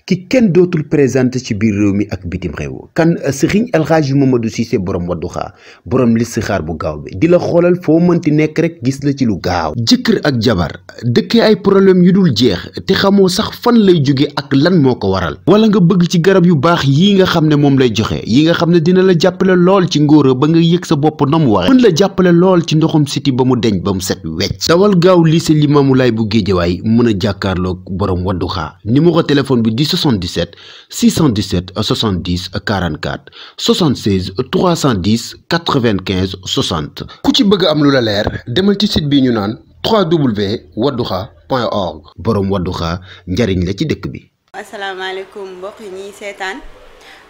ki kenn dootul présenté ci biir réew mi ak bitim réew kan Serigne El Hadji Mamadou Cissé borom Wadduha borom listixaar bu gaaw bi di la xoolal foo mënti nekk rek gis la ci lu gaaw. jëkkër ak jabar dëkkee ay problème yu dul jeex te xamoo sax fan lay jóge ak lan moo ko waral. wala nga bëgg ci garab yu baax yii nga xam ne moom lay joxe yi nga xam ne dina la jàppale lool ci ngóora ba nga yëg sa bopp na mu waxe mën la jàppale lool ci ndoxum siti ba mu deñ ba mu set wecc. dawal gaaw lycée Limamoulaye bu Guédiawaye mën a jàkkaarloog borom Wadduha numéro téléphone bi 77 617 70 44 76 310 95 60 ku ci bëgg am lu la leer demal ci site bi ñu naan www.wadduha.org borom Wadduha njariñ la ci dëkk bi. asalaamaaleykum mbokk yi ñuy seetaan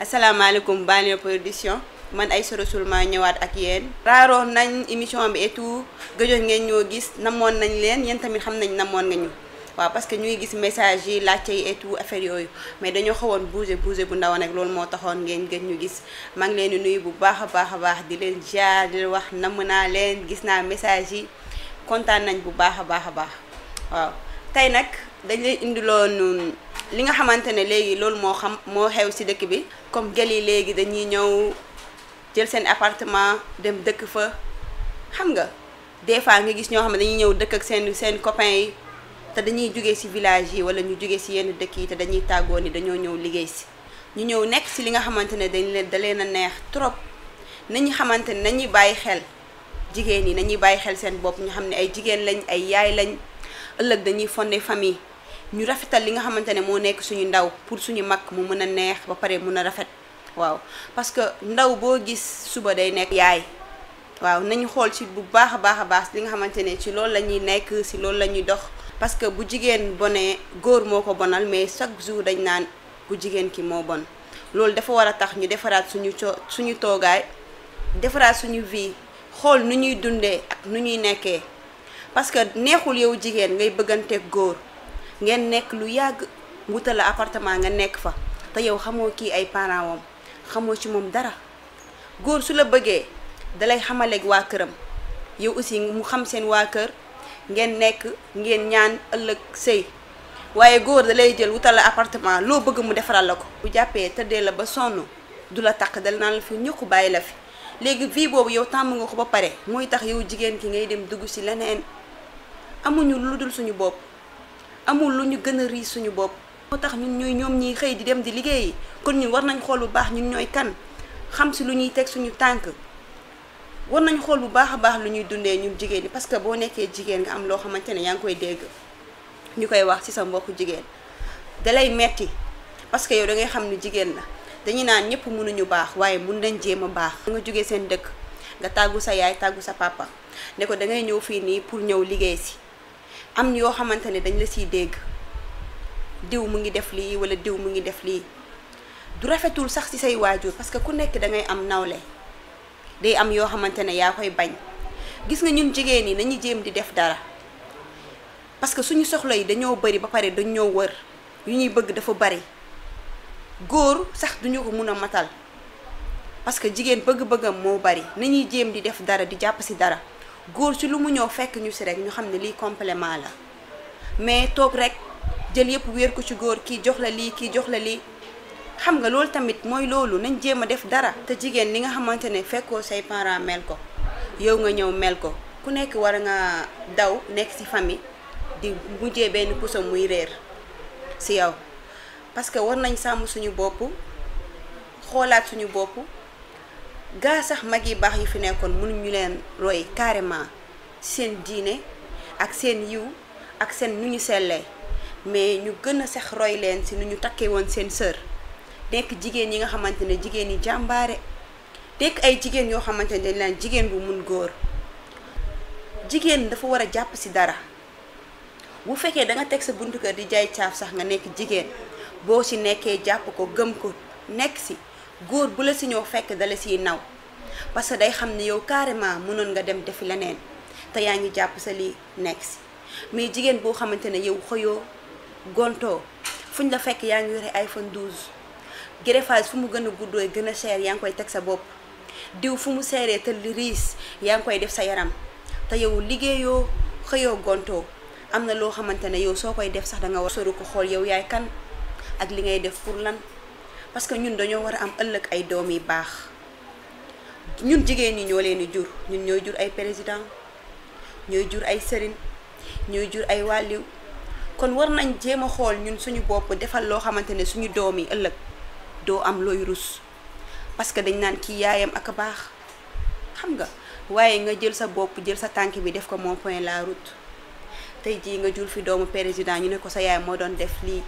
asalaamaaleykum Banlieue Production man Aïssa Rassoul maa ñëwaat ak yéen. raaroon nañ émission bi et tout gëjoon ngeen ñoo gis namoon nañ leen yéen tamit xam nañ namoon nga ñu. waaw parce que ñuy gis message yi laajte yi et tout affaire yooyu mais dañoo xawoon bouger bu ndaw nag loolu moo taxoon ngeen gën ñu gis maa ngi leen di nuyu bu baax a baax di leen jaar di leen wax namm naa leen gis naa message yi kontaan nañ bu baax a baax waaw tey nag dañ leen indiloon li nga xamante ne léegi loolu moo xew ci dëkk bi comme gel yi léegi dañuy ñëw jël seen appartement dem dëkk fa xam nga des fois nga gis ñoo xam ne dañuy ñëw dëkk ak seen copains yi te dañuy jógee ci village yi wala ñu jógee ci yenn dëkk yi te dañuy tàggoo ni dañoo ñëw liggéey ci ñu ñëw nekk ci li nga xamante ne da leen a neex trop nañu xamante ne nañuy bàyyi xel jigéen yi nañuy bàyyi xel seen bopp ñu xam ne ay jigéen lañ ay yaay lañ ëllëg dañuy fonder famille ñu rafetal li nga xamante ne moo nekk suñu ndaw pour suñu mag mu mën a neex ba pare mën a rafet waaw parce que ndaw boo gis suba day nekk yaay waaw nañu xool ci bu baax a baax li nga xamante ne ci loolu la ñuy nekk ci loolu la ñuy dox parce que bu jigéen bonee góor moo ko bonal mais chaque jour dañ naan bu jigéen ki moo bon loolu dafa war a tax ñu defaraat suñu toogaay defaraat suñu vie xool nu ñuy dundee ak nu ñuy nekkee parce que neexul yow jigéen ngay bëgganteeg góor ngeen nekk lu yàgg wutal la appartement nga nekk fa te yow xamoo kii ay parents wam xamoo ci moom dara góor su la bëggee dalay xamaleeg waa këram yow aussi mu xam seen waa kër ngeen nekk ngeen ñaan ëllëg sëy waaye góor da lay jël wutal la appartement loo bëgg mu defaral la ko bu jàppee tëddee la ba sonn du la takk dal naan la fi ñukk bàyyi la fi léegi vie boobu yow tàmm nga ko ba pare mooy tax yow jigéen ki ngay dem dugg ci leneen amuñu lu dul suñu bopp amul lu ñu gën a riis suñu bopp moo tax ñoom ñiy xëy di dem di liggéeyi kon ñun war nañ xool bu baax ñun ñooy kan xam ci lu ñuy teg suñu tànk war nañ xool bu baax a baax lu ñuy dundee ñun jigéen ñi parce que boo nekkee jigéen nga am loo xamante ne yaa ngi koy dégg ñu koy wax ci sa mbokku jigéen dalay metti parce que yow da ngay xam ni jigéen la dañuy naan ñëpp mënuñu baax waaye mun nañ jéem a baax nga jógee seen dëkk nga tàggu sa yaay tàggu sa papa ne ko da ngay ñëw fii nii pour ñëw liggéey ci am yoo xamante ne dañ la ciy dégg diw mu ngi def lii wala diw mu ngi def lii du rafetul sax ci say waajur parce que ku nekk da ngay am nawle day am yoo xamante ne yaa koy bañ gis nga ñun jigéen ñi nañu jéem di def dara parce que suñu soxla yi dañoo bari ba pare dañoo wër yu ñuy bëgg dafa bari góor sax duñu ko mun a matal parce que jigéen bëgg-bëggam moo bari nañuy jéem di def dara di jàpp ci dara góor ci lu mu ñëw fekk ñu ci rek ñu xam ne lii complément la mais toog rek jël yëpp wéer ko ci góor kii jox la lii kii jox la lii xam nga loolu tamit mooy loolu nañ jéem a def dara te jigéen li nga xamante ne fekkoo say parents mel ko yow nga ñëw mel ko ku nekk war nga daw nekk ci famille di mujjee benn puso muy réer ci yow parce que war nañ sàmm suñu bopp xoolaat suñu bopp gaa sax mag yi baax yi fi nekkoon mënuñu leen roy carrément seen diine ak seen yiw ak seen nu ñu sellee mais ñu gën a sax roy leen ci nu ñu takkee woon seen sër nekk jigéen yi nga xamante ne jigéen yi jàmbaare nekk ay jigéen yoo xamante ne dañ laan jigéen bu mun góor jigéen dafa war a jàpp ci dara bu fekkee da nga teg sa buntu kër di jaay caaf sax nga nekk jigéen boo ci nekkee jàpp ko gëm ko nekk ci góor bu la ci ñëw fekk dala ciy naw parce que day xam ne yow carrément mënoon nga dem defi leneen te yaa ngi jàpp sa lii nekk ci mais jigéen boo xamante ne yow xëyoo gontoo fuñ la fekk yaa ngi yore iPhone 12 greffage fu mu gën a guddoo gën a cher yaa ngi koy teg sa bopp diw fu mu seeree te li riis yaa ngi koy def sa yaram te yow liggéeyoo xëyoo gontoo am na loo xamante ne yow soo koy def sax da nga war soru ko xool yow yaay kan ak li ngay def pour lan parce que ñun dañoo war a am ëllëg ay doom yu baax ñun jigéen ñi ñoo leen di jur ñun ñooy jur ay président ñooy jur ay sëriñ ñooy jur ay wàlliw kon war nañ jéem a xool ñun suñu bopp defal loo xamante ne suñu doom yi ëllëg doo am looy rus parce que dañ naan kii yaayam ak a baax xam nga waaye nga jël sa bopp jël sa tànk bi def ko moo point la route tey jii nga jur fi doomu président ñu ne ko sa yaay moo doon def lii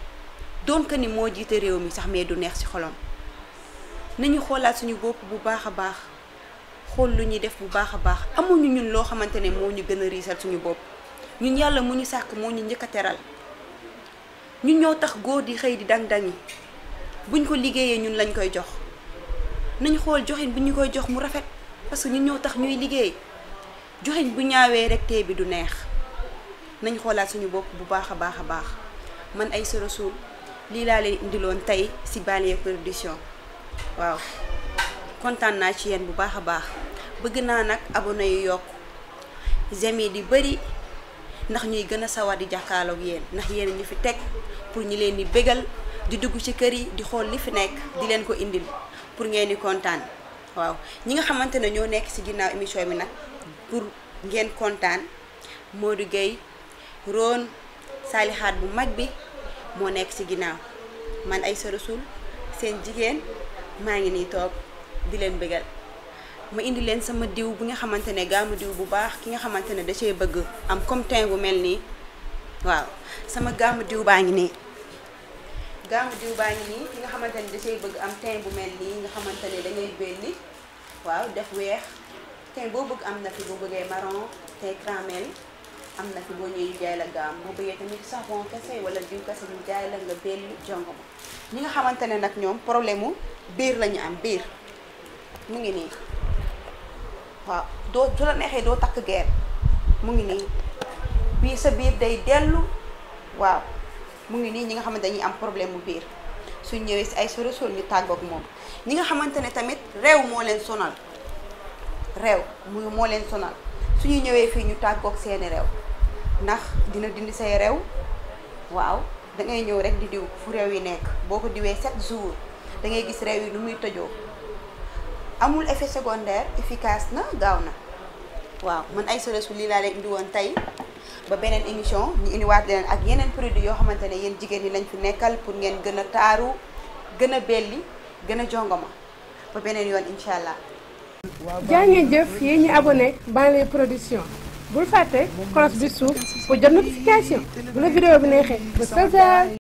doon que ni moo jiite réew mi sax mais du neex ci xolam nañu xoolaat suñu bopp bu baax a baax xool lu ñuy def bu baax a baax amuñu ñun loo xamante ne moo ñu gën a riisal suñu bopp ñun yàlla mu ñu sàkk moo ñu njëkk a teral ñun ñoo tax góor di xëy di dang-dangi buñ ko liggéeyee ñun lañ koy jox nañ xool joxin bu ñu koy jox mu rafet parce que ñun ñoo tax ñuy liggéey joxin bu ñaawee rek tee bi du neex nañ xoolaat suñu bopp bu baax a baax a baax man Aïssa Rassoul lii laa leen indiloon tey ci Banlieue Production waaw kontaan naa ci yéen bu baax a baax bëgg naa nag abonné yu yokk j'aime yi di bëri ndax ñuy gën a sawar di jàkkaarloog yéen ndax yéen ñu fi teg pour ñu leen di bégal di dugg ci kër yi di xool li fi nekk di leen ko indil pour ngeen di kontaan waaw ñi nga xamante ne ñoo nekk ci ginnaaw émission bi nag pour ngeen kontaan Modou Gueye Ron Salixaat bu mag bi moo nekk ci ginnaaw man Aïssa Rassoul seen jigéen maa ngi nii toog di leen bégal ma indi leen sama diw bi nga xamante ne gaamu diw bu baax ki nga xamante ne da cee bëgg am comme teint bu mel nii waaw sama gaamu diw baa ngi nii ki nga xamante ne da cee bëgg am teint bu mel nii nga xamante ne da ngay belli waaw def weex teint boo bëgg am na fi boo bëggee marron teint caramel am na fi boo ñëwee jaay la gaam boo bëggee tamit savon kese wala diw kese ñu jaay la nga belli jongo ma ñi nga xamante ne nag ñoom problème mu biir la ñu am biir mu ngi nii waaw doo su la neexee doo takk geer mu ngi nii bii sa biir day dellu waaw mu ngi nii ñi nga xamante dañuy am problème mu biir suñ ñëwee ci Aïssa Rassoul ñu tàggoog moom ñi nga xamante ne tamit réew moo leen sonal réew moo leen sonal suñu ñëwee fii ñu tàggoog seeni réew ndax dina dindi say réew waaw da ngay ñëw rek di diw fu réew yi nekk boo ko diwee 7 jours da ngay gis réew yi nu muy tëjoo amul effet secondaire efficace na gaaw na waaw man Aïssa Rassoul lii laa leen indi woon tey ba beneen émission ñu indiwaat leen ak yeneen produit yoo xamante ne yéen jigéen ñi lañ fi nekkal pour ngeen gën a taaru gën a belli gën a jongoma ba beneen yoon incha allah. jaa ngeen jëf yéen ñi abonné Banlieue Production bul fàtte cloche bi suuf pour jot notification bu la vidéo bi neexee ba